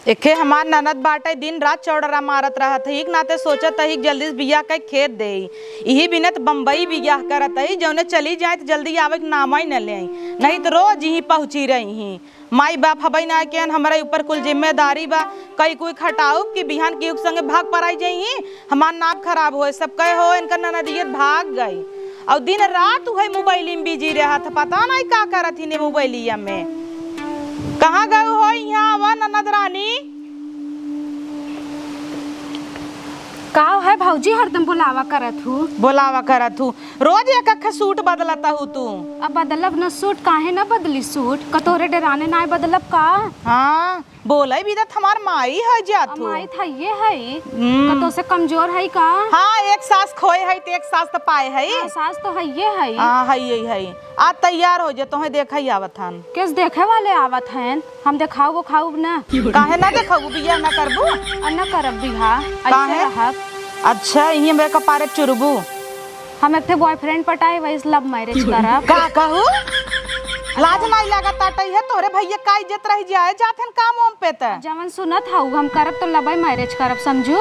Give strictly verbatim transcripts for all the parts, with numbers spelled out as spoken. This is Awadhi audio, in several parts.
एखे हमार ननद बाटे, दिन रात चौड़रा मारत रहत है, एक नाते सोचत है कि जल्दी से बियाह कइ खेत देई। इही बिनत बम्बई बियाह करत है, जौने चली जाए त जल्दी आवे के नाम ही न लेई, नहीं त रोज इही पहुँची रही ही। माई बाप हबई ना केहन, हमरे ऊपर कुल जिम्मेदारी बा। कई कोई खटाउब कि बिहान केहू के संगे भाग पराई जइही, हमार नाम खराब होए। सब कहे हो इनकर ननदियत भाग गई, और दिन रात उहे मोबाइल में बिजी रहत, पता नहीं का करत ही ने मोबाइलिया में। कहाँ गए हो? यहाँ आवा ननद रानी। का है भौजी, हरदम बोलावा करत हूँ? बोलावा करत हूँ, रोज एक अखे सूट बदलता हूँ तू। अब बदलब न सूट, काहे न बदली सूट? कतोरे डेराने नाय बदलब का? हाँ, बोले भी त हमार माई है जात अब हूँ। माई था ये है। हम्म। कतो से कमजोर है का? हाँ, एक सास खोए है त एक सास त पाए है। हाँ, सास तो है ये है। हाँ, है ये है। आ तैयार हो जा, तोहे देखा ही आवत हन। किस देखे वाले आवत हैं? हम देखाऊ उखाऊ ना। काहे ना देखाऊ? बियाह ना करबू? आ ना करब बियाह, ऐसे काहे? रहब। अच्छा, इही हमरे कपारे चुरबू। हम एक ठे बॉयफ्रेंड पटाए, वही से लव मैरिज करब। का कहू? लाज नाई लागत आटई है? तोहरे भैया का इज्जत रह जाए, जात हन काम वाम पे त। जवन सुनत हऊ, हम करब तो लव मैरिज करब, समझू?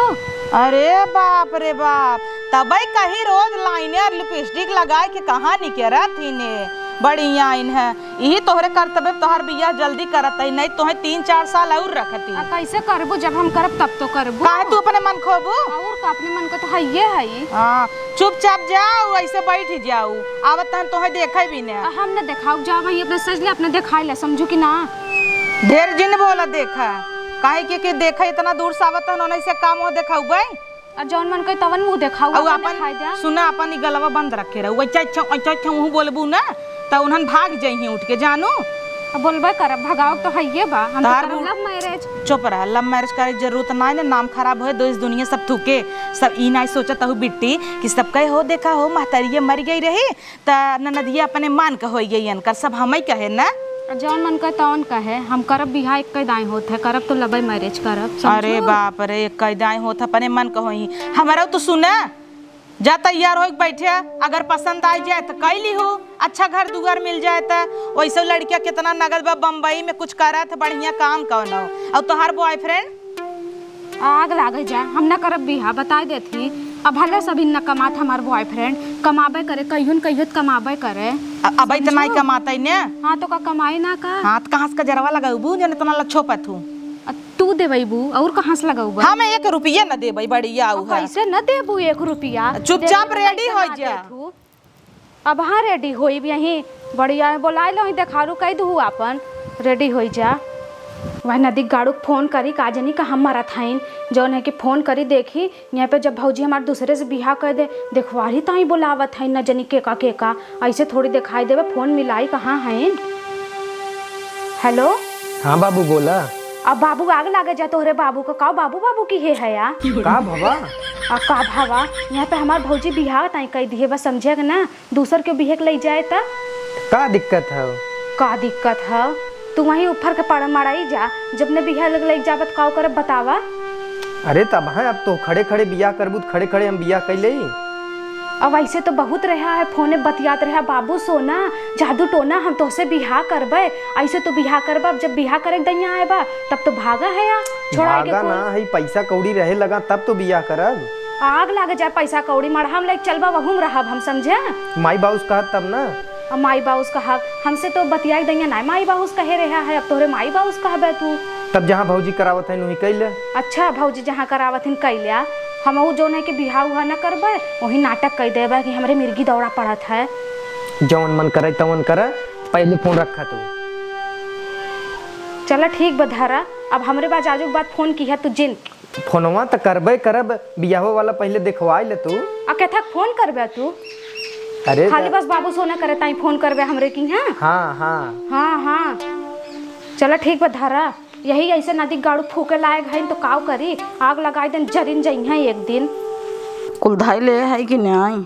अरे बाप रे बाप, तबई कही रोज लाइनर लिपस्टिक लगाए के कहाँ निकरत ही ने? बड़ी आइन है, इही तोहरे करतबे तोहर बियाह जल्दी करत है, नहीं तोहे तीन चार साल और रखती। आ, कैसे करबू? जब हम करब तब तो करबू। काहे तू अपने मन खोबू? और का, अपने मन का तो हइये है। हाँ, चुपचाप जाऊ, ऐसे बैठ जाऊ, आवत तहन तोहे देखे भी ने। आ, हम न देखाऊ, जा वहीं अपने सज ले, अपने देखाई ले, समझू कि ना? ढेर जिन बोला देखा, काहे के, के देखा इतना दूर से आवत तहन, ओने से काम हो देखाऊ बे। आ जौन मन कहे तवन मुँह देखाऊ, अउ अपन अपन देखाई द्या। सुना, अपन ई गलवा बंद रखे रहू। अच्छा, अच्छा, अच्छा, अच्छा, उहू बोलबू ना, त उन्हन भाग जइहीं उठ के, जानू। अब बोलबे करब, भगावक तो हइये बा। हम तो तार करब मुँह लव मैरिज। चुप रह, लव मैरिज करे जरूरत नाई ना, नाम खराब होए, देश दुनिया सब थूके। सब ई नाई सोचत हऊ बिट्टी कि सब कहे हो, देखा हो, महतरिये मर गई रही, त ननदिया अपने मन के होई गई इनकर, सब हमई कहे ना। आ जौन मन कहे तौन कहे, हम करब बियाह, एक दाई होत है, करब तो लव मैरिज करब, समझू? अरे बाप रे, एक दाई होत है, अपने मन के होई। हमरा तो सुना, जा तैयार होइके बैठे, अगर पसंद आइ जाए त कइ लिहू, अच्छा घर दुआर मिल जाए त। वैसे लड़किया कितना नगद बा, बम्बई में कुछ करत है, बढ़िया काम कौनो। और तोहार बॉयफ्रेंड? आग लागे जा, हम ना करब बियाह, बताइ देत ही। अब भले सभी न कमात हमार बॉयफ्रेंड, कमाबे करे, कहियो न कहियो त कमाबे करे। अ-, अब इतना ही समझू? कमाता ही ने। हाँ, तो का कमाई ना का? हाँ, त कहाँ से कजरवा लगउबू, जौन इतना लच्छोपत हूँ? अ, तू देबू और कहाँ से लगउबा? हम एक रुपया न देबे, बढ़िया अब उ है। कैसे न देबू एक रुपया? चुपचाप देबे तो ready कैसे होइ ना जा। देत हूँ? अब हाँ, ready होइब यहीं, बढ़िया है, बोलाइ लो, ही देखारू कइ दू आपन, ready होइ जा। वह नदी गाड़ू के फोन करी, का जनी कहाँ मरत हइन, जौन है कि फोन करी, देखी, यहाँ पे जब भौजी हमार दूसरे से बियाह कर दे, देखवारी ताई बोलावत है, न जनी केका केका, ऐसे थोड़ी देखाई देवे, फोन मिलाई कहाँ हइन। हेलो। हाँ बाबू, बोला। अब बाबू आग लागे जा तोहरे बाबू का, का बाबू बाबू की है, है या? का भवा? आ का भवा, यहाँ पे हमार भौजी बियाह ताई कह दिए, बस समझे के ना, दूसर के बिहे के लई जाए त? का दिक्कत है? का दिक्कत है? तू वहीं उफर के पड़ मड़ाई जा, जब ने बिहे लग लई जाबत काव करब बतावा? अरे तब है, अब तो खड़े खड़े बियाह करबू त खड़े खड़े हम बियाह कइ लेई। अब ऐसे तो बहुत रहा है, फोने बतियात रहा, बाबू सोना, जादू टोना, हम तोहसे बियाह करबे, ऐसे तो बियाह करबा, अब जब बियाह करे के दैया आए बा, तब तो भागा है या, छोड़ा के भागा कुल। ना है, पैसा कौड़ी रहे लगा तब तो बियाह करब। आग लागे जाए पैसा कौड़ी, मड़हा में लेके चलबा, वहू में रहब हम, समझे? माई बाउस कहब तब ना। अब माई बाउस कहब, हमसे तो बतियाई दैया ना, माई बाउस कहे रहा है, अब तोहरे माई बाउस कहबे तू। तब जहाँ भौजी करावत है, उहीं कइ ले। अच्छा, भौजी जहाँ करावत हिन, कइ ल्या। हमहू जौन है कि बियाह उहा न करबे, वही नाटक कइ देबे कि हमरे मिर्गी दौड़ा पड़त है। जौन मन करे, तौन करे, पहले फोन रखा तू। चला ठीक बा, धरा, अब हमरे बाद आजू के बाद फोन किहा तू जिन। फोनवा त करबे करब, बियाहो वाला पहिले देखवाइ ले तू। आ केथक फोन करबे तू? अरे खाली त- बस बाबू सोना करे ताई फोन करबे हमरे किहाँ? हाँ, हाँ। हाँ, हाँ। चला ठीक बा, धरा। यही ऐसे नदी गाड़ू फूके लायक है तो काव करी, आग लगाई देन, जरिन जइहें एक दिन। कुल धाई ले है कि नाई?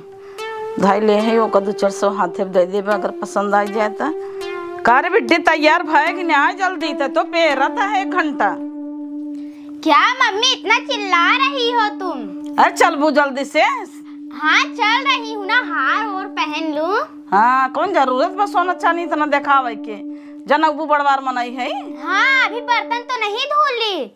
धाई ले है, ओकर दू चार सौ हाथे दे देबे, अगर पसंद आइ जाए त। का रे बिट्टी, तैयार भए कि नाई जल्दी? त तो पेरत है एक घंटा। क्या मम्मी, इतना चिल्ला रही हो तुम? अरे चलबू जल्दी से। हाँ, चल रही हूँ ना, हार और पहन लूँ। हाँ, कौन जरूरत बा सोना चानी इतना देखावे के? जनकबू बड़वार मनई है। हाँ, अभी बर्तन तो नहीं धो ली।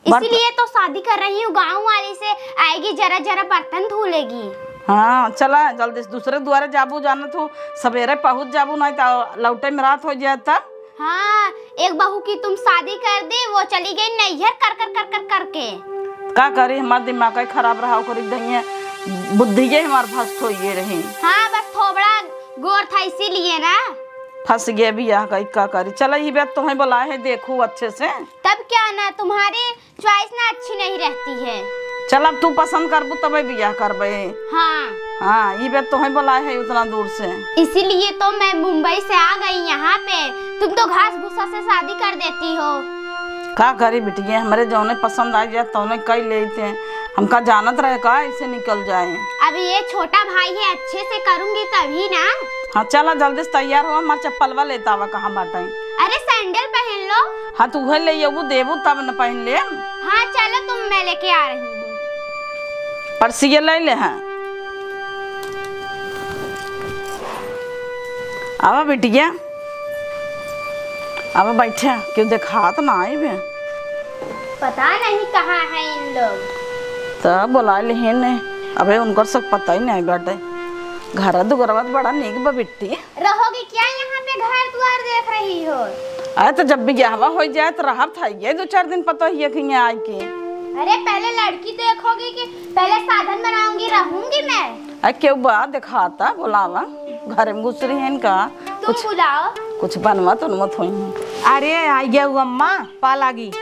बर्त- इसीलिए तो शादी कर रही हूँ गाँव वाली से, आएगी जरा जरा बर्तन धो लेगी। हाँ, चला जल्दी से दूसरे दुआरे जाबू, जानत हूँ सवेरे पहुँच जाबू, नहीं तो लौटे में रात हो जाए तब। हाँ, एक बहू की तुम शादी कर दी, वो चली गई नैहर कर कर कर कर करके। का करी, हमार दिमाग ही खराब रहा, ओकरी दहिए बुद्धि ये हमार भ्रष्ट होइए रही। हाँ, बस थोबड़ा गोर था इसीलिए ना। फंस गए बियाह का, का करी। चला, ई बात तोहे बोलाए है, देखू अच्छे से। तब क्या ना, तुम्हारी choice ना अच्छी नहीं रहती है। चल, अब तू पसंद करबू तबे बियाह करबे। हाँ। हाँ, ई बात तोहे बोलाए है उतना दूर से। इसीलिए तो मैं मुंबई से आ गई यहाँ पे। तुम तो घास भूसा से शादी कर देती हो। का करी बिटिया, हमरे जौने पसंद आ जाए तौने कई लेते हैं। हमका जानत रहे का ऐसे निकल जाए। अब ये छोटा भाई है, अच्छे से करूंगी तभी ना। हाँ, चला जल्दी से तैयार हो, हमार चप्पलवा लेता आवा, कहाँ बाटे? अरे, सैंडल पहन लो। हाँ, तो उहे ले अबू, देबू तब न पहन ले। हाँ, चलो, तुम, मैं लेके आ रही हूँ। पर्सिया ले ले, हाँ। आवा बिटिया, आवा बैठा, क्यों देखात ना आई बे? पता नहीं कहाँ है इन लोग। तब बोला लेहिन ने, अबे उनकर सब पता ही नहीं बाटे। घर दुआरवा त बड़ा नीक बा बिट्टी। रहोगी क्या यहाँ पे, घर द्वार देख रही हो? अरे तो जब बियाहवा हो जाए तो रहब था ये दो चार दिन पतोहिया के यहाँ आए के। अरे पहले लड़की देखोगी कि पहले साधन बनाऊंगी, रहूंगी मैं। अरे क्यों बा देखाता, बोलावा, घर में घुस रही है इनका। तुम कुछ बुलाओ। कुछ बनवत उनवत होई हैं। अरे, आ गया वो अम्मा, पा लागी।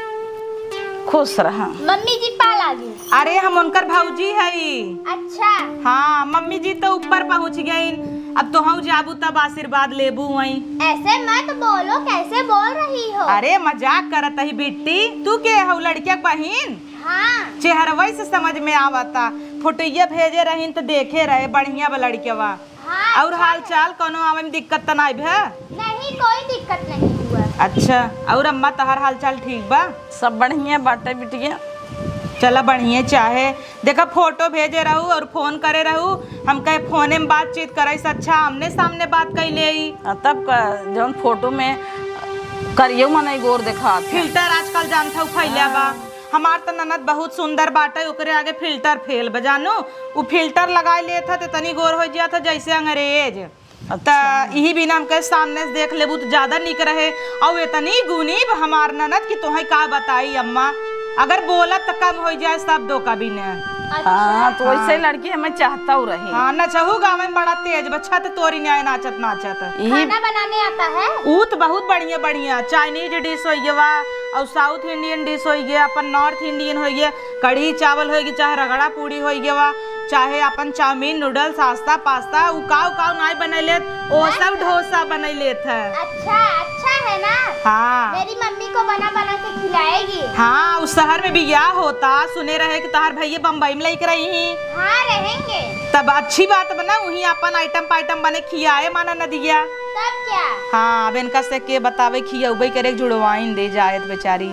खुश रहा। मम्मी जी, पा लागी। अरे, हम उनकर भौजी हई। अच्छा। हाँ, मम्मी जी तो ऊपर पहुँच गईन, अब तोहू जाबू तब आशीर्वाद लेबू वहीं। ऐसे मत बोलो, कैसे बोल रही हो? अरे, मजाक करत ही बिट्टी, तू के हऊ, लड़किया के बहिन? हाँ। चेहरवा से समझ में आवता, फोटोइया भेजे रहीन तो देखे रहे, बढ़िया बा लड़किया। हाँ, और अच्छा हाल है। चाल कौनो आवे में दिक्कत त नाई भे? नहीं, कोई दिक्कत नहीं हुआ। अच्छा, और अम्मा तहार हाल चाल ठीक बा? सब बढ़िया बाटे बिटिया। चला बढ़िया चाहे। देखा फोटो भेजे रहू और फोन करे रहू, हम कहे फोने में बातचीत करे से अच्छा आमने सामने बात कई लेई। आ, तब का जौन फोटो में करियो मनई गोर देखात है। Filter आजकल जानत हऊ फैला बा। हाँ। हमार त ननद बहुत सुंदर बाटे, ओकरे आगे filter fail बा जानू। उ filter लगाए लेत ह त तनी गोर हो जात ह जैसे अंग्रेज। अच्छा। त इही बिना हमके सामने से देख लेबू त ज्यादा निक रहे। अउ इतनी गुनी बा हमार ननद कि तोहे का बताई अम्मा, अगर बोलब त कम हो जाए शब्दों का भी न। अच्छा। हाँ, तो वैसे हाँ। लड़की हमें चाहता हूँ रहे। हाँ, नचहू गावे में बड़ा तेज बा, छत तोरी न्याय नाचत नाचत। इही खाना बनाने आता है? ऊ त बहुत बढ़िया बढ़िया Chinese dish होइ गवा, और South Indian dish होइ गया, अपन North Indian होइ गया, कढ़ी चावल होइगी, चाहे रगड़ा पूड़ी होइगे वा, चाहे अपन चाउमीन, नूडल्स, आस्ता, पास्ता, उकाउ, उकाउ नाई बनाई लेत, ओ सब अच्छा। डोसा बनाई लेत है। अच्छा, अच्छा है ना? हाँ। मेरी मम्मी को बना बना के खिलाएगी। हाँ, उस शहर में बियाह होता, सुने रहे कि तहार भैया बम्बई में लइके रही ही। हाँ, रहेंगे। तब अच्छी बात बना, वहीं अपन आइटम पाइटम बने खियाए माना नदिया। तब क्या? हाँ, अब इनका से के बतावे, खियउबे करे, जुड़वाइन दे जायत बेचारी।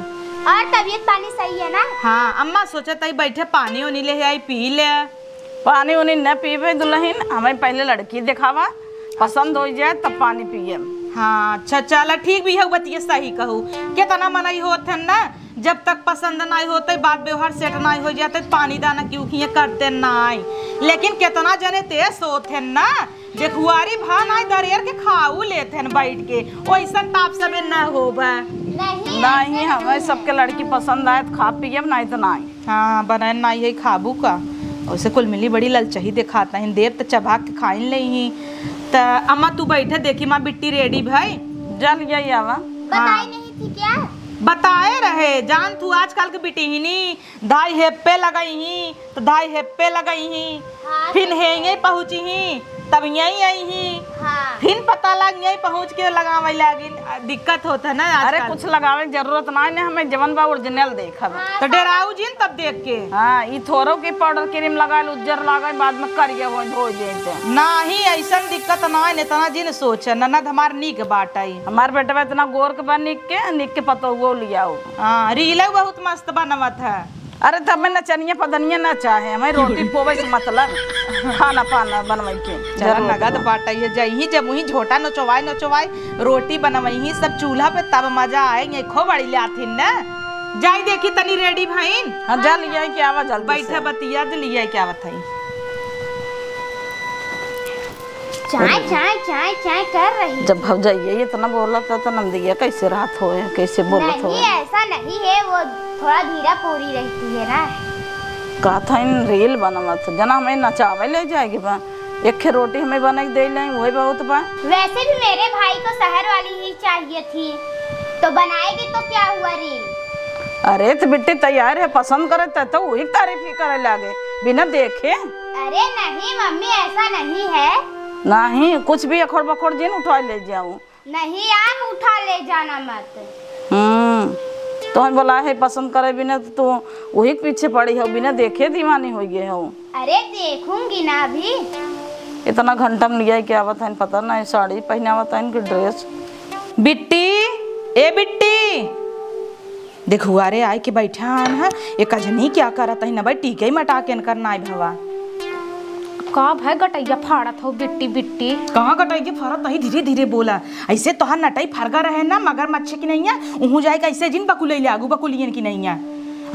और तबीयत पानी सही है ना? हाँ, अम्मा सोचत हई बैठे पानी ओनी ले आई, पी ले। पानी ओनी न पीबे दुल्हन, हमें पहले लड़की देखावा, पसंद हो जाए तब पानी पिए। हाँ, अच्छा, चला ठीक भी है, बतिया सही कहू। केतना मनई होत हन ना, जब तक पसंद नाई होते, बात व्यवहार सेट नाई हो जाते, पानी दाना क्यों खिए करते नाई। लेकिन केतना जने तेज होत हन ना, देखुआरी भा नाई दरेर के खाऊ लेत हन बैठ के, ओइसन ताप सबे न होबे। नहीं, नहीं, ऐसे हमें नहीं। सबके लड़की पसंद आए तो खा पियब, नहीं तो नहीं। हाँ, बनाए नाई है खाबू का। वैसे कुल मिली बड़ी ललचही देखात नहीं, देब त चबा के खाइन ले ही। त अम्मा तू बैठे, देखी माँ बिट्टी रेडी भाई। जल गई आवा। बताई हाँ। नहीं थी क्या? बताए रहे, जान तू आजकल के बिटिहिनी धाई हेप्पे लगई ही, तो धाई हेप्पे लगई ही, हाँ, फिन तो हेंगे पहुँची ही, तब यहीं आई ही, हाँ। फिन पता लग यहीं पहुँच के लगावे लागिन। आ, दिक्कत होत है ना अरे, आजकल। कुछ लगावे के जरूरत ना है, हमें जवन बा ओरिजिनल देखब। हाँ, तो सब डेराऊ जिन तब देख के। हाँ, ई थोरो के पाउडर क्रीम लगाए, उज्जर लागे, बाद में करिया हो, हो जाते। नाही, ऐसन दिक्कत ना है, इतना जिन सोच, ननद हमार नीक बाटई। हमार बेटवा इतना गोर के बा, नीक के, नीक के पतोहुओ लियाओ। हाँ, रीले बहुत मस्त बनवत है। अरे, त हमें नचनिया पदनिया ना चाहे, हमें रोटी पोवे से मतलब, खाना पाना बनवाई के चला, जरूरत नगद बा। बाटई है, जइही जब वहीं झोटा नोचवाए नोचवाए रोटी बनवइही सब चूल्हा पे, तब मजा आएंगे। खूब बड़ी लाथिन ना। जाई देखी तनी रेडी भइन। हाँ, जा लियाई के आवा जल्दी बैठा से। बतिया दे, लियाई के आवत हई। चाय, चाय, चाय, चाय कर रही। जब भौजाई इतना बोलत है तो नंदिया कैसे रहत होए, कैसे बोलत नहीं, होए? ऐसा नहीं है, वो थोड़ा धीरा पूरी रहती है ना। कहत हइन रील बनवत, जना हमें नचावे ले जाएगी बा। एक खे रोटी हमें बना के दे लें, वही बहुत बा। वैसे भी मेरे भाई को शहर वाली ही चाहिए थी, तो बनाएगी तो क्या हुआ रील? अरे तो बिट्टी तैयार है, पसंद करे त तो वही तारीफ ही करे लागे, बिना देखे। अरे नहीं मम्मी, ऐसा नहीं है। नहीं, कुछ भी अखोड़ बखोड़ जिन उठा ले जाऊं। नहीं, आप उठा ले जाना मत। हम्म, तोहन बोला है पसंद करे बिना तो तू वही के पीछे पड़ी हो, बिना देखे दीवानी हो गए हो। अरे देखूंगी ना अभी। इतना घंटा में लिया के आवत हन, पता नहीं साड़ी पहनावत हन कि ड्रेस। बिट्टी, ए बिट्टी, देखुआ रे, आए के बैठा हन, एक जनी क्या करत हन, भाई टीके मटा के इनकर नाई भवा। का भय गटैया फाड़त हो बिट्टी बिट्टी? कहाँ गटैया फाड़त हई? धीरे धीरे बोला। ऐसे तोहार नटई फरगा रहे ना मगरमच्छ की नैया, उहू जाए के ऐसे जिन बकुलैले आगू बकुलियन की नैया।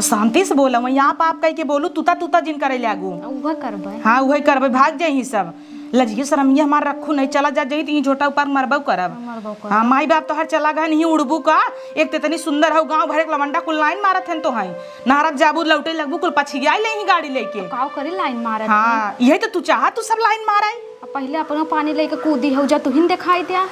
शांति से बोला, वहीं आप आप कह के बोलू, तूता तूता जिन करे लागू। उहे करबै। हाँ, उहे करबै, भाग जाई सब। लजिए शरमिया हमार रखू नहीं, चला जा जाई तो झोटा ऊपर मरबो करब। मरबो करब। हाँ, माई बाप तोहर चला गए नहीं उड़बू का। एक तो इतनी सुंदर हो, गाँव भर एक लवंडा कुल लाइन मारत हन तो हई। नहरक जाबू लौटे लगबू कुल पछियाई ले ही गाड़ी लेके। तो काव करी लाइन मारत हाँ, हन? यही तो तू चाहा, तू सब लाइन माराई। अब पहिले अपनो पानी लेके कूदी हो जा, तुहिन देखाई द्या।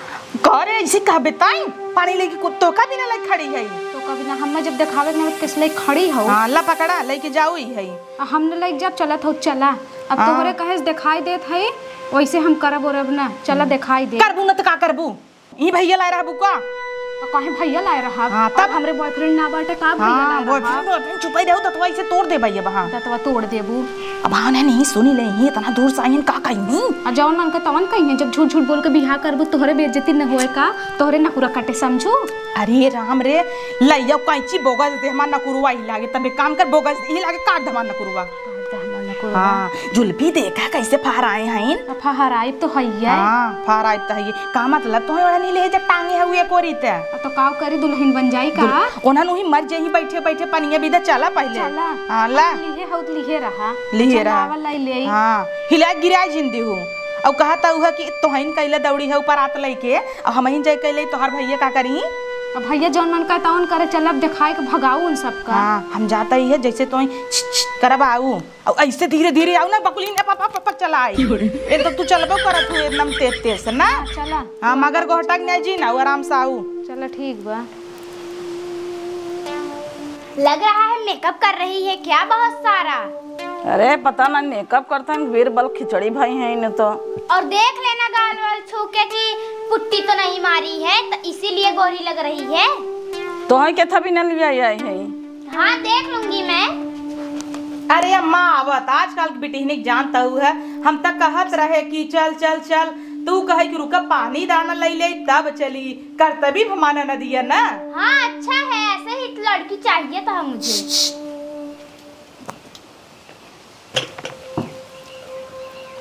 करे ऐसे कहबे ताई, पानी लेके कूद तो का बिना लाइक खड़ी है? तो का बिना हम्मे जब देखावे के ना किस लाइक खड़ी हो? हाँ, ला पकड़ा, लेके जाओ ही है। आ हम न लाइक जब चलत हो चला, अब हाँ। तोहरे कहे से देखाई देत है, वैसे हम करब ओरब ना, चला देखाई दे। करबू न तो का करबू? ई भैया लाए रहबू का? आ काहे भैया लाए रहब? हाँ, तब? अब हमरे बॉयफ्रेंड ना बाटे का भैया हाँ, लाए रहब? बॉयफ्रेंड, बॉयफ्रेंड छुपाई रहू, दतवा इसे तोड़ दे भैया, हाँ। दतवा तोड़ देबू। अब हाँ, नहीं, सुनी ले, ये इतना दूर से आइन का कहीं? आ जौन मन का तवन कहीं, जब झूठ झूठ बोल के बियाह करबू, तोहरे बेइज्जती न होए का? तोहरे नकुरा कटे समझू? अरे राम रे, लइया कैंची बोगस दे, हमार नकुरवा ही लागे, तबे काम कर, बोगस ही लागे, काट दे हमार नकुरवा। काट दे हमार नकुरवा। हाँ, जुल्फी देखा कैसे फहराए हैं। अब फहराइब तो हइये। हाँ, फहराइब तो हइये। का मतलब, तोहे ओढ़नी ले जब टांगे है, हुए कोरी ते। अब तो काव करी, दुल्हन बन जाई का? दुल-, ओनहन उही मर जाई बैठे बैठे, पनिया बिदा चला पहिले। चला। हाँ, ला। अब लिहे हौ त लिहे रहा। लिहे रहा। चला, आवा लाई ले आई। हाँ, हिला गिरा जिन दिहू। अब कहा था उहा कि तोहन कैला दौड़ी है ऊपर आत लइके, अब हमहिन जाए कैले तोहार भैया का करी? अब भैया जौन मन का तौन करे, चल अब देखाए के भगाऊ उन सबका। हाँ, हम जाता ही है, जैसे तोहन छ, छ करब आऊ। अउ ऐसे धीरे धीरे आऊ ना बकुली ने पप पप पप चलाई। एक तो तू चलबो करत हू एकदम तेज तेज से ना। हाँ, चला। हाँ, मगर गोहटा के नहीं जी ना, आऊ आराम से आऊ। चला ठीक बा। लग रहा है मेकअप कर रही है क्या बहुत सारा? अरे पता ना मेकअप करता है, बीरबल खिचड़ी भाई है इन्हें तो। और देख लेना गाल वाल छू के कि पुट्टी तो नहीं मारी है, तो इसीलिए गोरी लग रही है। तो है के था भी न लिया आई है। हाँ, देख लूंगी मैं। अरे अम्मा, आवत आजकल के बिटिहनी के जानता हूँ है, हम तक कहत रहे कि चल चल चल, तू कहे कि रुका पानी दाना लई ले तब चली, करतबी भमाना नदिया ना। हाँ, अच्छा है, ऐसे ही लड़की चाहिए था मुझे।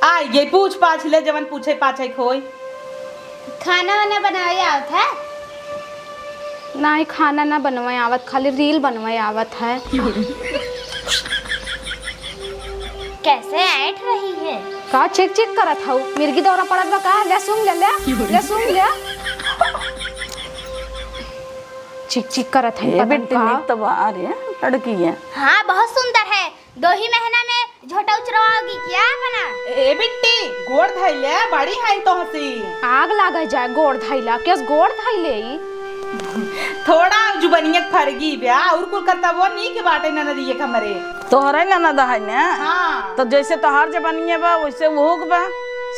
आ ये पूछ पाछ ले जवन पूछे पाछे खोई। खाना वाना बनावे आवत है? नाही, खाना ना बनवाए आवत, खाली रील बनवाए आवत है। कैसे ऐंठ रही है? का चिक चिक करत हऊ? मिर्गी दौरा पड़त बा का? ले सूंघ ले, ले, ले सूंघ ले। चिक चिक करत है, ए पता बेटी, का? नीक तो बा रे, लड़की है। हाँ, बहुत सुंदर है। दो ही महीना में झोटा उचरवाओगी क्या अपना? ए बिट्टी, गोड़ धइले, बड़ी हईन तोहसी। आग लागे जाए गोड़ धइला, केस गोड़ धइले ई? थोड़ा जुबनिया फरगी ब्या, और कुल करता वो नीक बाटे ननदिये के हमरे। तोहरे ननद है ने? हाँ। तो जैसे तोहार जबानिया बा, वैसे वो के बा।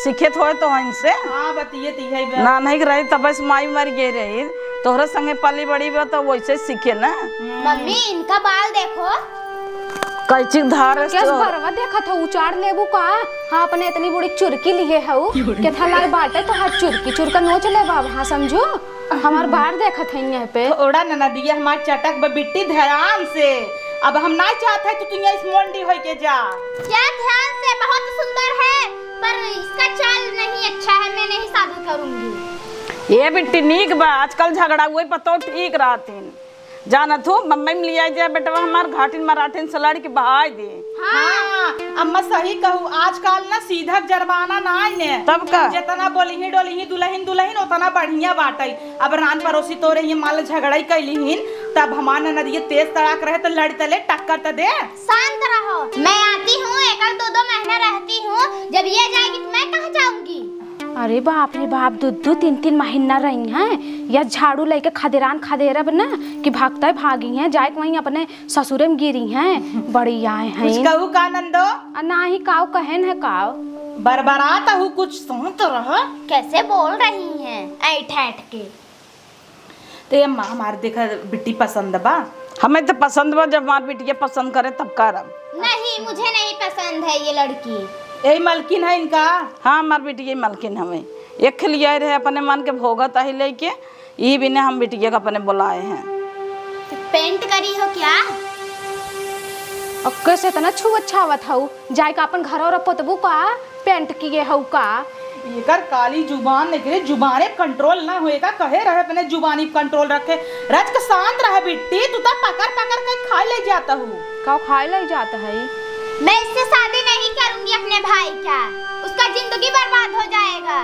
सीखे तो है तो इनसे। हाँ, बतिये ती है बा। ना नहीं रही, तब से माई मर गई रही। तोहरे संगे पली बड़ी बा, तो वैसे सीखे ना। मम्मी, इनका बाल देखो। कैची के धार है केस तोर। बरवा देखत हऊ, उचार लेबू का? हाँ, अपने इतनी बड़ी चुरकी लिए हऊ। केथा लाग बाटे तो हाथ चुरकी, चुरका नोच लेबा अब, हाँ समझू? हमार बार देखत है यहाँ पे। थोड़ा ननदिया हमार चटक बा बिट्टी, ध्यान से। अब हम ना चाहत है तू, तू यहाँ इस मोंडी होई के जा। क्या ध्यान से? बहुत सुंदर है, पर इसका चाल नहीं अच्छा है, मैं नहीं शादी करूंगी। ए बिट्टी, नीक बा, आजकल झगड़ा हुए पतो ठीक रहत है। जानत हूँ, बम्बई में लिया जाए बेटवा, हमार घाटिन मराठिन से लड़ के बहाय दे। हाँ। हाँ, अम्मा सही कहू, आजकल ना सीधा जमाना ना आइने। तब का? जितना बोली ही डोली ही दुलहिन दुलहिन उतना बढ़िया बाटई। अब रान परोसी तो रही माल झगड़ा ही कैली हिन, तब हमार ननदिये तेज तड़ाक रहे तो लड़ तले टक्कर त दे। शांत रहो, मैं आती हूँ, एक आध दो दो महीना रहती हूँ, जब ये जाएगी तो मैं कहाँ जाऊंगी? अरे बाप रे बाप, दो दो तीन तीन महीना रही हैं या झाड़ू लेके खदेरान खदेरब ना कि भागते भागी हैं, जाए के वहीं अपने ससुरे में गिरी हैं, बड़ी आए कुछ हैं। कहू का नंदो? आ, नाही काव कहेन है काव। बरबरात हूँ, कुछ सुनत रह। कैसे बोल रही हैं ऐठ ऐठ के? ते अम्मा, हमार देखा बिट्टी पसंद बा। हमें तो पसंद बा, जब हमार बिटिया पसंद करे तब करब। नहीं, मुझे नहीं पसंद है ये लड़की। यही मलकिन है इनका? हाँ, हमार बिटिया मलकिन हमें। एक खिलियाए रहे अपने मन के भोगत आही लेके, ई बिने हम बिटिया के अपने बुलाए हैं। तो पेंट करी हो क्या? अब कैसे इतना छुअत छावत हऊ? जाए का अपन घर और पोतबू का पेंट किए हऊ का? एकर काली जुबान, एकरे जुबाने पे कंट्रोल ना होए का? कहे रहे अपने जुबानी पे कंट्रोल रखे। रच के शांत रहे बिट्टी, तू तो पकड़ पकड़ के खाए ले जाता हूँ। का खाए ले जाता है? मैं इससे शादी नहीं करूंगी अपने भाई का, उसका जिंदगी बर्बाद हो जाएगा।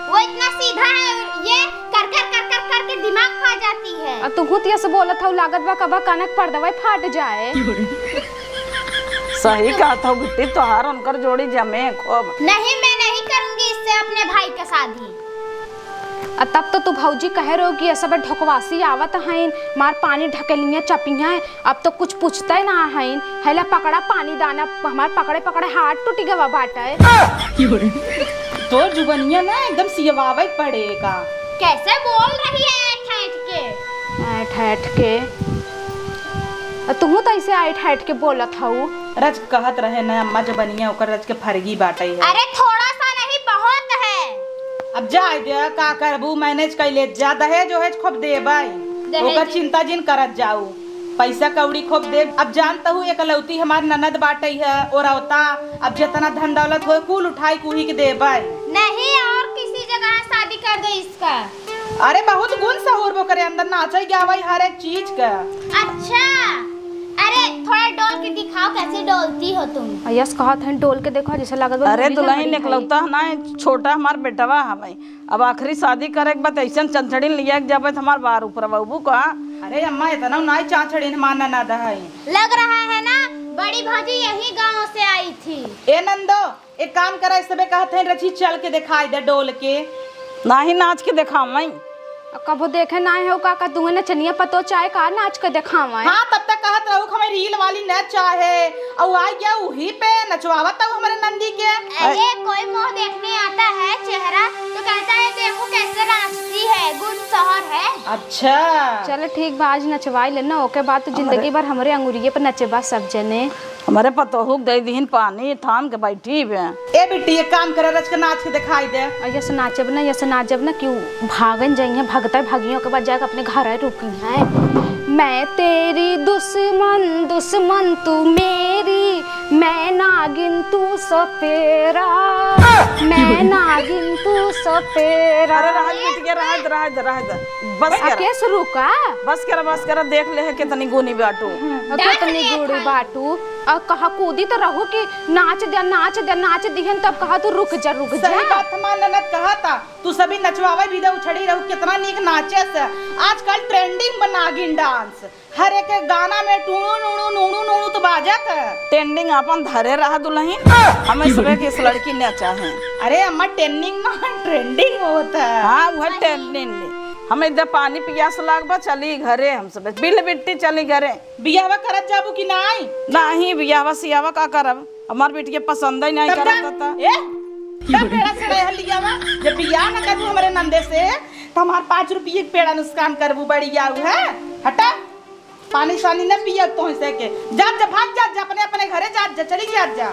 वो इतना सीधा है, ये कर कर कर कर करके दिमाग खा जाती है। आ तू खुद ये से बोलत हऊ, लागत बा कबा कनक पर्दवा फाट जाए। सही कहत हऊ बिट्टी, तोहार उनकर जोड़ी जमे खूब। नहीं, मैं नहीं करूंगी इससे अपने भाई का शादी। आ तब तो तू भौजी कहे रहो कि ये सब ढोकवासी आवत हईन, मार पानी ढकेलियां चपियां, अब तो कुछ पूछते ना हईन। हैला पकड़ा पानी दाना, हमार पकड़े पकड़े हाथ टूट गवा बाटे। तो जुबनिया ना एकदम सियवावे पड़ेगा। कैसे बोल रही है ऐठ ऐठ के? ऐठ ऐठ के? आ तुहू तो ऐसे ऐठ ऐठ के बोलत हऊ। रच कहत रहे ना अम्मा, जुबनिया ओकर रच के फरगी बाटे है। अरे थोड़ा सा नहीं, बहुत है। अब जाए दे, का करबू, मैनेज कर ले जा। दहेज ओहेज खूब देबै, दहेज ओकर चिंता जिन करत जाऊ, पैसा कौड़ी खूब देब। अब जानत हऊ एकलौती हमार ननद बाटै है, ओरौता, अब जितना धन दौलत होए कुल उठाई के उही के देबै। नहीं, और किसी जगह शादी कर दो इसका। अरे बहुत गुण सहूर बा ओकरे अंदर, नाचै गावै हर एक चीज का। अच्छा, अरे थोड़ा डोल के दिखाओ कैसे डोलती हो तुम। आ यस कहत हैं डोल के देखो जैसे लागत बा अरे मुड़ी ना दुलहिन मरी है। एकलौता ना, छोटा हमार बेटवा हवै। अब आखिरी शादी करे के बाद ऐसन चंचड़िन लिया के जाबे त हमार बार ऊपर बाबू का। अरे अम्मा, इतना नाई चांचड़िन हमार ननद है। लग रहा है ना, बड़ी भौजी यही गांव से आई थी। ए नंदो, एक काम करा, इस सबे कहत हैं रची चल के दिखाई दे डोल के। नाही नाच के देखावई। आ कबो देखे नाई हो का, का तुहे नचनिया पतो चाहे का नाच के देखावई। हाँ, तब तक कहत रहू कि हमें रील वाली न चाहे, और आ गया उही पे नचवावत हऊ हमरे नंदी के। अरे, कोई मुंह देखने आता है चेहरा तो कहता है, "देखो कैसे नाचती है, गुण शहर है।" अच्छा। चल ठीक बा, आज नचवाई ले ना, ओके बाद तो जिंदगी अरे। भर हमरे अंगुरिये पर नचेबा सब जने। हमरे पतोहू के दे दिहिन पानी, थाम के बैठी बे। ए बिट्टी, एक काम करे, रच के नाच के दिखाई दे। आ यस नाचब ना, यस नाचब ना, क्यों भागन जाइए, भगता भागियों के बाद जाके अपने घर आए रुकी हैं। मैं तेरी दुश्मन, दुश्मन तू मेरी, मैं नागिन तू सपेरा, मैं नागिन तू सपेरा। अरे रह दे बिटिया, रह दे, रह दे, रह दे। बस अब करा। केस रुका? बस करा, बस करा, देख ले है कितनी गुनी बाटू। अब डांस कितनी नहीं गुनी था। बाटू। और कहा कूदी तो रहू कि नाच दे, नाच दे, नाच दिहन, तब कहा तू रुक जा, रुक जा। सही बात हमार ननद कहा था, तू सभी नचवावे भी दे उछड़ी रहू, कितना नीक नाचे से। आजकल ट्रेंडिंग बा नागिन डांस। हर एक गाना में टूणू नूणू नूणू नूणू तो बाजत है। ट्रेंडिंग अपन धरे रहा दुलहिन, हमें सुबह की इस लड़की ने चाहे। अरे अम्मा, ट्रेंडिंग ना, ट्रेंडिंग होत है। हाँ, वह ट्रेंडिंग। हमें इधर पानी पियास लाग बा, चली घरे हम सब। बिल बिट्टी चली घरे। बियाहवा करत जाबू कि नाई? नाही, बियाहवा सियाहवा का करब? हमार बिटिया पसंद ही नहीं तब करत का? होता। ए, तब पेड़ा से रह लियावा। जब बियाह ना करबू हमरे नंदे से, तो हमार पाँच रुपये के पेड़ा नुकसान करबू, बड़ी आऊ है। हटा। पानी सानी न पियब तोह से के। जात जा, भाग जात जा, अपने, अपने घरे जात जा, चली जात जा।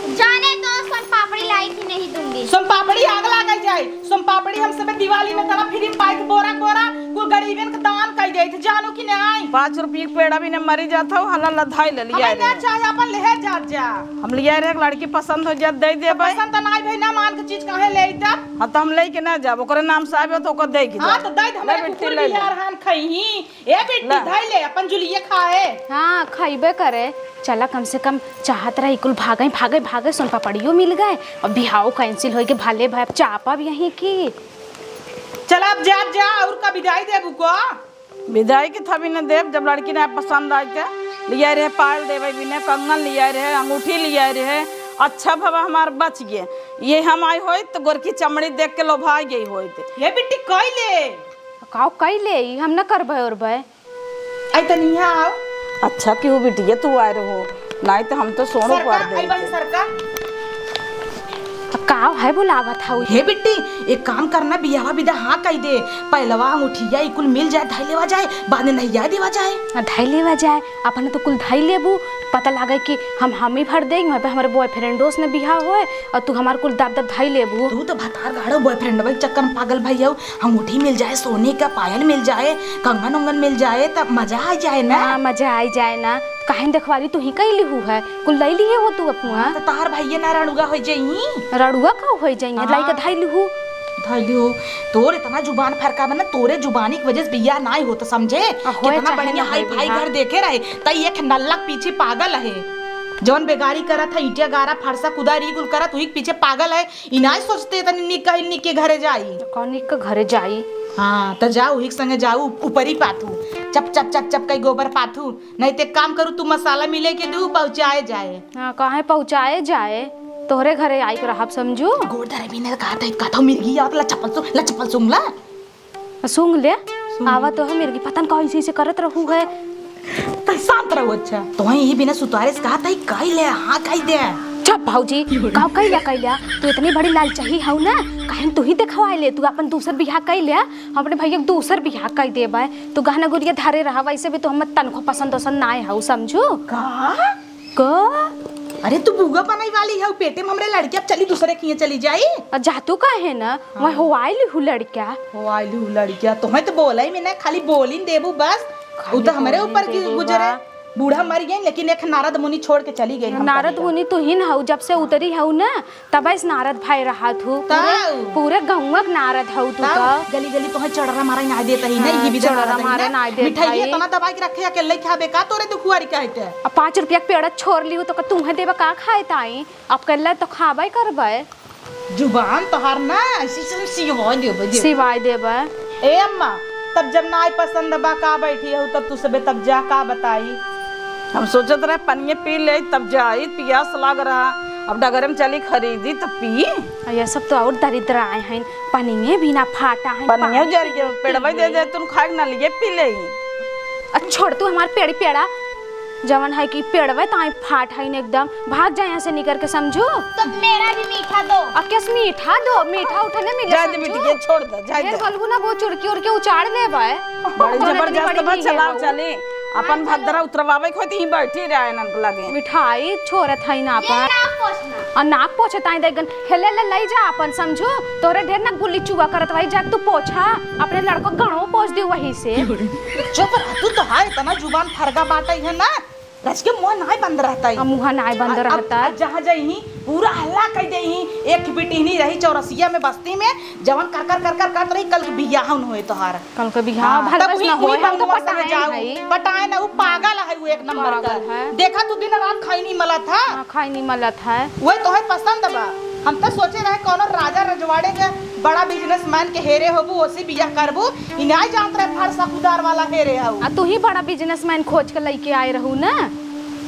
जाने तो सोन पापड़ी लाई कि नहीं दूंगी। सोन पापड़ी आग लागे जाए। सोन पापड़ी हम सबे दिवाली में तना फ्री पाई के बोरा बोरा कुल गरीबन के दान कई देत, जानू कि नहीं? पाँच रुपये के पेड़ा भी न मरी जात हो, हला लधाई ले लिया हमें ना रे। चाहे, अपन लेहे जात जा। हम लिया रे, एक लड़की पसंद हो जात, दे दे तो भाई। पसंद तो नाई भाई, ना मान के चीज काहे ले तब? हाँ, तो हम लेके ना जाब, ओकरे नाम से आबे तो ओकर दे के हाँ, जाब। तो दे दे, ले हमरे बेटी, कुकुर ले ले। बिलार हन खइही। ए बेटी, ला। धई ले, अपन जुलिया खाए। हाँ, खइबे करे। चला, कम से कम चाहत रही कुल भागई, भागई, भागई, सोन पापड़ियो मिल गए। अब बिहाव cancel होई के भले भाई, अब चापब यहीं की। चला, अब जा, जा, और का विदाई देबू को? विदाई के थवी न देब, जब लड़की ना पसंद आई त लिया रहे, पायल देवे बिने, कंगन लिया रहे, अंगूठी लिया रहे। अच्छा भवा हमार बच गए, ये हम आई होई तो गोरकी चमड़ी देख के लोभा गई होई। ये बेटी, कई ले? काव कई ले? ई हम न करबे और बे। आई तनी यहाँ आओ। अच्छा क्यों बिटिया तू आए रहो, नहीं तो हम तो सोनो सरका, पार दे आई बहन देते। सरका। काव है बुलावत हऊ? हे बिट्टी, एक काम करना, बियाह विदा हाँ कही दे, पहलवा अंगूठिया ई कुल मिल जाए, धई लेवा जाए, बाद में नहिया देवा जाए। आ, धई लेवा जाए, अपन तो कुल धई लेबू, पता लागे कि हम हम ही भर देंगे, वहाँ पे हमारे boyfriendों से न बियाह होए और तू हमार कुल दाब दाब धई लेबू। तू तो भतार गाड़ो boyfriend भाई चक्कर में पागल भाई हो, अंगूठी मिल जाए, सोने का पायल मिल जाए, कंगन उंगन मिल जाए, तब मजा आ जाए ना। हाँ, मजा आ जाए ना। काहे न देखवाली तू ही कई लिहू है, कुल लई लिए हो तू अपना। तो तहार भैया ना रड़ुआ हो जाई। रड़ुआ का हो जाई? हाँ। लाई के धाई लिहू। धाई लिहू। तोर इतना जुबान फरका बा ना, तोरे जुबानी की वजह से बियाह नाई होत, समझे? आ, होए कितना चाहे बढ़िया ना होए हाई फाई बियाह। घर देखे रहे, तई एक नल्लक पीछे पागल है। जौन बेगारी करत है, ईंटिया गारा फरसा कुदारी कुल करत, वही के पीछे पागल है। ई नाई सोचते तनी निक कहीं निक के घरे जाई। कौन निक के घरे जाई? हाँ, त जाऊ, हिक संगे जाऊ, ऊपरी पाथू, चप, चप, चप, चप, कई गोबर पाथू। नहीं ते काम करू, तू मसाला मिले के दू, पहुँचाए जाए। हाँ, काहे पहुँचाए जाए? तोहरे घरे आई के रहब, समझू। गोड़ धरे भी नहीं, कहा था, कहा था, मिर्गी आवत, ला चप्पल सु-, ला चप्पल सूंघ ला। सूंघ ले। सूंघ ले। आवा तो है मिर्गी, पता न कौन सी से करत रहू है। तै शांत रहू, अच्छा। तोहे ई बिना सुतारे से कहा तै कई ले, हाँ कई दे। चुप भौजी, काव कई ले, कई ले। तू इतनी बड़ी लालचही हऊ ना, काहे न तू ही देखवाए ले, तू अपन दूसर बियाह कई ले, हम अपने भैया के दूसर बियाह कई देबे। तू गहना गुरिया धरे रहा, वैसे भी तू हमर तनको पसंद वसंद नाय हऊ, समझू? का? का? अरे तू बुआ बनई वाली हऊ, पेटे में हमरे लड़किया, अब चली दूसरे किए चली जाई। आ जा तू काहे ना, हाँ। वह हो आइल हूँ लड़किया। हो आइल हूँ लड़किया, तोहे तो बोलई में ना, खाली बोलिन देबू बस। खाली उ तो हमरे बोलिन ऊपर की देबू गुजरे। बा। बूढ़ा मर गए, लेकिन एक नारद मुनि छोड़ के चली गई हमका नारद भैया। मुनि तू ही न हऊ, जब से उतरी हऊ ना, तब से नारद भाई रहा तू। पूरे, तब? पूरे गौवा के नारद हऊ तू तब? तो। गली गली तोहे चढ़रा मारा ना देत ही, हाँ, नहीं, ये भी चढ़रा नारद ही मारा ना। ना देत मिठाई हई। इतना दबाई के रखे, अकेले खाबे का तोरे दुखुआरी कहते? अब पाँच रुपया के पेड़ा छोड़ ली हूँ, तो का तुम्हें देबा का खाए ताई? अब कल्ला तो खाबे करबे। जुबान तोहार ना, ऐसी से सिवाय देबे, देबे। सिवाय देबे। ए अम्मा, तब जब ना आई पसंद बा, का बैठी हऊ, तब तू सबे तब जा, का बताई? हम सोचत रहे पनिये पी ले, तब जाई, पियास लाग रहा। अब डगरे में चली खरीदी, तब पी। आ, ये सब तो और दरिद्र आए हैं, पनिये भी ना फाटा है, पनिये पानी जर के पी पेड़वा ले। दे दे, तुम खाए ना लिए, पी ले। आ, छोड़ तू हमार पेड़ी पेड़ा, जवन है कि पेड़वे ताई फाट है न एकदम, भाग जा यहाँ से निकर के, समझू? तो मेरा भी मीठा दो। अब कैस मीठा दो? मीठा उठा नहीं मिले, जाए दे समझू? बेटी, ये छोड़ दे, जाए ढेर दे। गलबू ना, वो चुड़की उड़की उचाड़ ले बा। बड़ी जौन इतनी जबरदस्त बड़ी बा, ही है चलाओ वो। चली। अपन भद्रा उतरवावे के होती ही बैठी रहे नन लगे। मिठाई छोड़त है ना ये अपन। नाक पोछना। और नाक पोछे ताई देगन, हेले ले लई जा अपन, समझू? तोरे ढेर ना गुल्ली चुआ करत भाई, जा तू पोछा, अपने लड़को गणो पोछ दे वही से। चुप रह, तू तो है, इतना जुबान फरगा बाटे है ना, रच के मुँह नाय बंद रहता है। आ, मुँह नाय बंद आ, अब, रहता है। अब जहाँ जाई ही, पूरा हल्ला कर दे ही, एक बिटिहनी रही चौरसिया में बस्ती में, जवन कर कर कर कर करत रही, कल के बियाह न होए तोहार। कल के बियाह, हाँ, भलवा तब से ना हुई होए, हम तो बंगवा से पटाए जाऊ, भाई। पटाए ना, वो पागल है, वो एक नंबर का। पागल है। देखा तू दिन रात खैनी मलत है। हाँ, खैनी मलत है। वही तोहे पसंद बा। हम तो सोचे रहे कौनो राजा रजवाड़े के बड़ा businessman के हेरे होबू, ओसे बियाह करबू। ई नाय जानत रहे फरसा कुदार वाला हेरे हऊ। आ तू ही बड़ा businessman खोज के लइके आए रहू ना।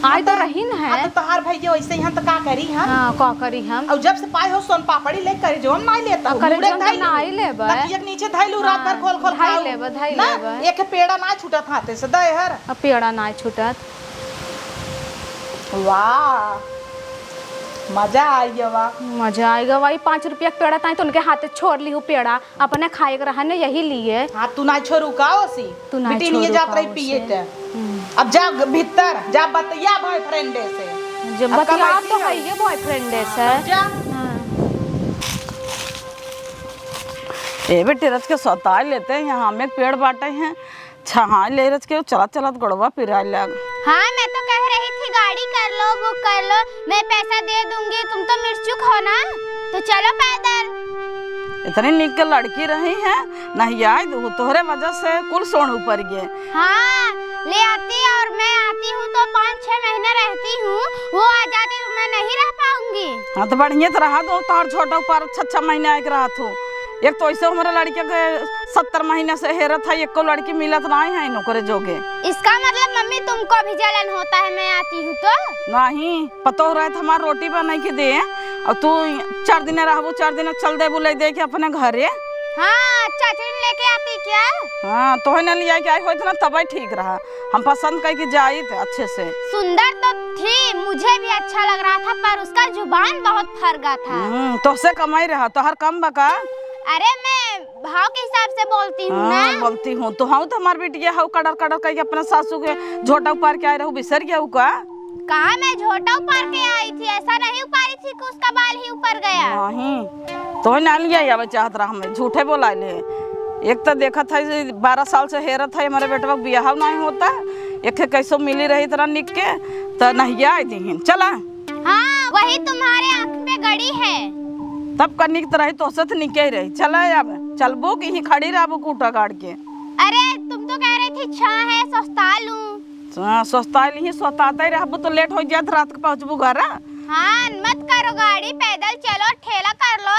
आए तो आ तो, रही न है। आ तो तोहार भैया वैसे ही हम तो का करी हम? हाँ, का करी हम? और जब से पाए हो सोन पापड़ी ले करे जो हम नाय लेता आ हूँ। करे मुड़े जो हम धइलू। नाय लेबे। तकिया के नीचे धइलू रात भर हाँ, खोल खोल धइ खाऊ। लेबे, धइ ना, लेबे। एक पेड़ा ना छूटत हाथे से दे हर। अब पेड़ा ना छूटत। वाह, मजा आई गवा। मजा आई गवा। ई पाँच रुपया के पेड़ा ताई तो उनके हाथे छोड़ ली हूँ पेड़ा। अपने खाए के रहा न यही लिए। हाँ, तू ना छोरू का ओसी? तू ना बिटिनिया छोरू जात का रही पिए ओसी? ते। हम्म। अब जा भीतर, जा बतिया boyfriend से। जो अब का बतिया बैठी तो है? है ये boyfriend है, हाँ, सर। तब जा। हाँ। ए बेटी, रच के सताए लेते हैं, यहाँ में पेड़ बाटे हैं, छहाए ले रच के चलत चलत गोड़वा पिराए लाग। हाँ, मैं तो कह रही थी गाड़ी कर लो, book कर लो, मैं पैसा दे दूंगी, तुम तो मिर्चुक हो ना, तो चलो पैदल। इतनी निक के लड़की रही है, नहीं आए, वो तोहरे वजह से कुल सोन ऊपर गए। हाँ, ले आती और मैं आती हूँ तो पाँच छह महीना रहती हूँ, वो आ जाती तो मैं नहीं रह पाऊंगी। हाँ, तो बढ़िया तो रहा दो, तोहर छोटा ऊपर छह छह महीने आए के रहत हो। एक तो ऐसे हमारे लड़के के सत्तर महीने से हेरत है, एको लड़की मिलत नहीं है नौकरे जोगे। इसका मतलब मम्मी तुमको भी जलन होता है मैं आती हूँ तो? नहीं, पतोह रहे तो हमार रोटी बना के दे, और तू चार दिन रहबू, चार दिन चल देबू ले दे के अपने घरे। हाँ, चाची ने लेके आती क्या? हाँ, तोहे न लिया के आई होत ना, तबे ठीक रहा। हम पसंद करके जाइत अच्छे से। सुंदर तो थी, मुझे भी अच्छा लग रहा था, पर उसका जुबान बहुत फरगा था। हम्म, तोहसे कमाई रहा, तोहर कम बका? अरे, मैं भाव के हिसाब से बोलती हूँ हाँ, ना। बोलती हूँ तो। हाँ, तो हमार बिटिया हऊ, कड़र कड़र करके अपने सासू के झोटा उपार के आए रहू, बिसर गया हऊ का? कहाँ मैं झोटा उपार के आई थी? ऐसा नहीं उपारी थी कि उसका बाल ही ऊपर गया। नहीं, तो ना लिया आवे चाहत रहा, हमें झूठे बोला ले। एक तो देखत है जे बारह साल से हेरत है, हमारे बेटवा के बियाह नहीं होता, एक कैसो मिली रही तरह निक के, तो नहीं आए दीहिन। चला। हाँ, वही तुम्हारे आँख में गड़ी है। तब का निक तो रही, तोहसे तो निके ही रही। चला अब, चलबो कि यहीं खड़ी रहबो कूटा गाड़ के? अरे, तुम तो कह रही थी छाह है, सस्ता लूं। हाँ, सस्ता लिही, सस्ताते ही रहबू तो लेट हो जात, रात के पहुँचबू घर। हाँ, मत करो गाड़ी, पैदल चलो, ठेला कर लो।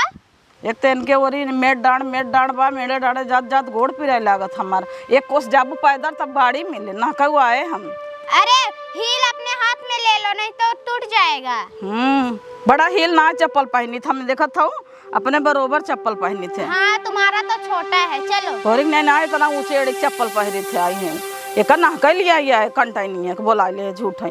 एक तो इनके ओरी मेड़ डांड, मेड़ डांड बा, मेड़े डांडे जात जात गोड़ पिराए लागत हमार। एक कोस जाबू पैदल तब गाड़ी मिले, ना कहू आए हम। अरे, हील अपने हाथ में ले लो, नहीं तो टूट जाएगा। हम्म, बड़ा हील ना चप्पल पहनी था, हम देखत हूँ। अपने बरोबर चप्पल पहनी थे। हाँ, तुम्हारा तो छोटा है, चलो। तोहरी नहीं ना इतना ऊंचे एड़ी चप्पल पहनी थे आई हैं। एकर ना कह लिया ये कंटाइनी है, बोला ले झूठ है।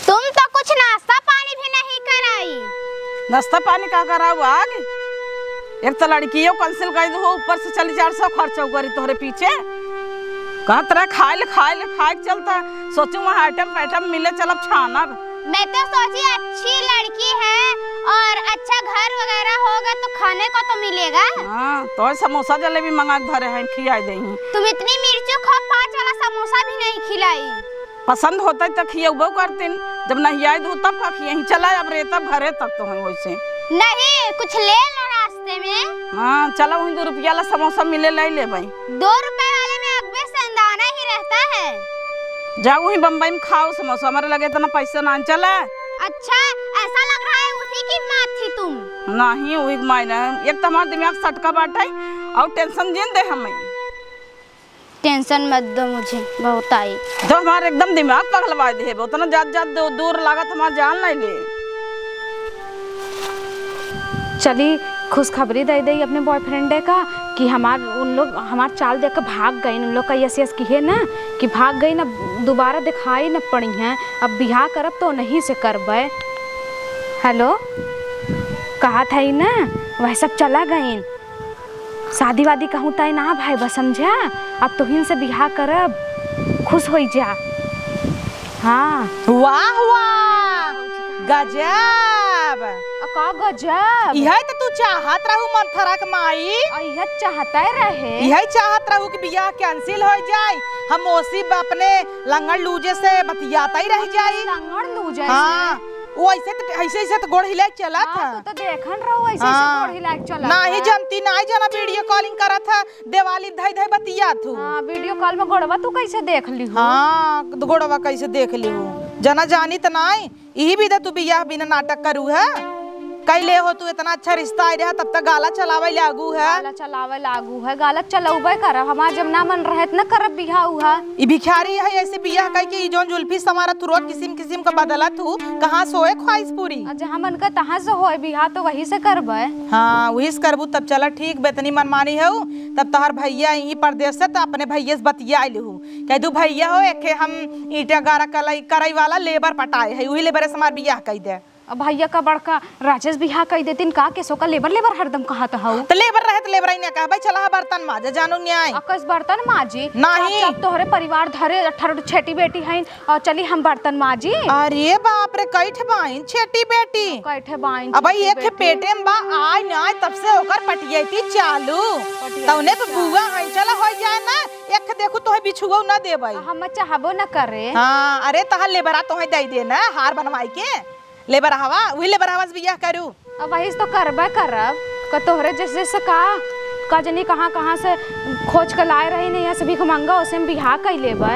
तुम तो कुछ नाश्ता पानी भी नहीं कराई। नाश्ता पानी का कराऊ आग? एक तो लड़कियों cancel कर दो, ऊपर से चली चार सौ खर्चा करी तोहरे पीछे। कहत रहे खाए ले, खाए ले, खाए के चलता। सोचू वहाँ आइटम पैटम मिले, चलब छानब। मैं तो सोची अच्छी लड़की है और अच्छा घर वगैरह होगा तो खाने को तो मिलेगा। हाँ, तो समोसा जलेबी मंगा के धरे हैं, खियाए देही। तुम इतनी मिर्चू खाओ, पाँच वाला समोसा भी नहीं खिलाई। पसंद होता तो खियउबो करतीन, जब नहीं आए तो तब का खियही। चला अब रे, तब घरे तक तो है वैसे। नहीं, कुछ ले लो रास्ते में। हाँ, चला वहीं दो रुपया ला समोसा मिले, ले ले भाई। दो रुपए वाले में अगबे संदाना ही रहता है। जाओ वहीं बम्बई में खाओ समोसा, हमारे लगे इतना पैसा ना है, चला। अच्छा, ऐसा लग रहा है उन्हीं की माँ थी तुम। नहीं, वही मायने है। एक तो हमारा दिमाग सटका बाटे और tension जिन दे हमें। Tension मत दो मुझे, बहुत आई। तो हमार एकदम दिमाग पगलवा दे, उतना जात जात दू-, दूर लागत हमार जान नहीं ले। चली, खुशखबरी दे दे अपने boyfriend का कि हमार, उन लोग हमार चाल देख के भाग गइन। उन लोग का यस यस किहे ना कि भाग गइन, अब दोबारा दिखाई न पड़ी हैं। अब बियाह करब तो नहीं से करबे। Hello, कहा था ही ना, वह सब चला गइन। शादी वादी कहूँ तय ना भाई बा, समझा? अब तोहिन से बियाह करब, खुश होई जा। हाँ। वाह, वाह, गजब। आ, का गजब? इहे तो तू चाहत रहू, मंथरा के माई। आ, इहे चाहते रहे। इहे चाहत रहू कि बियाह cancel हो जाए, हम ओसी ब-, अपने लंगड़ लूजे से बतियाता ही रह जाई। लंगड़ लूजे से? हाँ। वो ऐसे तो, ऐसे, ऐसे तो गोड़ हिला के चलत हाँ, है। तू तो देखन रहो, ऐसे, ऐसे हाँ। गोड़ हिला के चलत नाही है। जनती, नाही जना video calling करत है, देवाली धई धई बतियात हूँ। हाँ, video call में गोड़वा तू कैसे देख लिहू? हाँ, तो गोड़वा कैसे देख लिहू? जना जानी त नाही, इही विधे तू बियाह बिना नाटक करू है। कैले हो तू इतना अच्छा रिश्ता आई रहा, तब तक गाला चलावे लागू है। गाला चलावे लागू है, गाला चलौबे करब। हमार जब ना मन रहे त न करब बियाह उहा। ई भिखारी है, ऐसे बियाह कह के ई जौन जुल्फी संवारत हू, रोज किसिम किसिम का बदलत हू, कहाँ से होए ख्वाहिश पूरी? आ, जहाँ मन का तहाँ से होए बियाह तो वही से करबे। हाँ, वही से करबू तब चला ठीक, बेतनी मनमानी है, तब तोहर भैया यहीं परदेस से त अपने भैया से बतिया लिहू, कह दू भैया हो एके हम ईंटा गारा कलई करई वाला labour पटाए है, वही labour से हमार बियाह कह दे। अब भइया का बड़का राजेश बियाह कइ देतिन का, केसो का लेबर लेबर हरदम कहत हऊ। त लेबर रहे त लेबर ही ना कहबै, चला हा बर्तन माजे जानू न्याय। अकस बर्तन माजी? नहीं। जब तोहरे परिवार धरे अठारह ठो छेटी बेटी हईन, और चली हम बर्तन माजी। अरे बाप रे, कई ठे बाइन छेटी बेटी? कई ठे बाइन अब छेटी एक बेटी? पेटे में बा, आय ना आय तब से ओकर पटियती चालू। पटियती तौने पे चालू। बुआ है, चला हो जाए ना, एक देखू तोहे बिछुआ ना देबै। हम चाहबो न करे। हाँ, अरे तहार लेबरा तोहे दे दे ना हार बनवाई के। लेबर हवा, वही लेबर हवा से बियाह करू। अब वही से तो करबे करब। क तोहरे जैसे, जैसे का, का जनी कहाँ, कहाँ से खोज के लाए रही नहीं, यहाँ से भिखमंगा, ओसे हम बियाह कइ लेबे।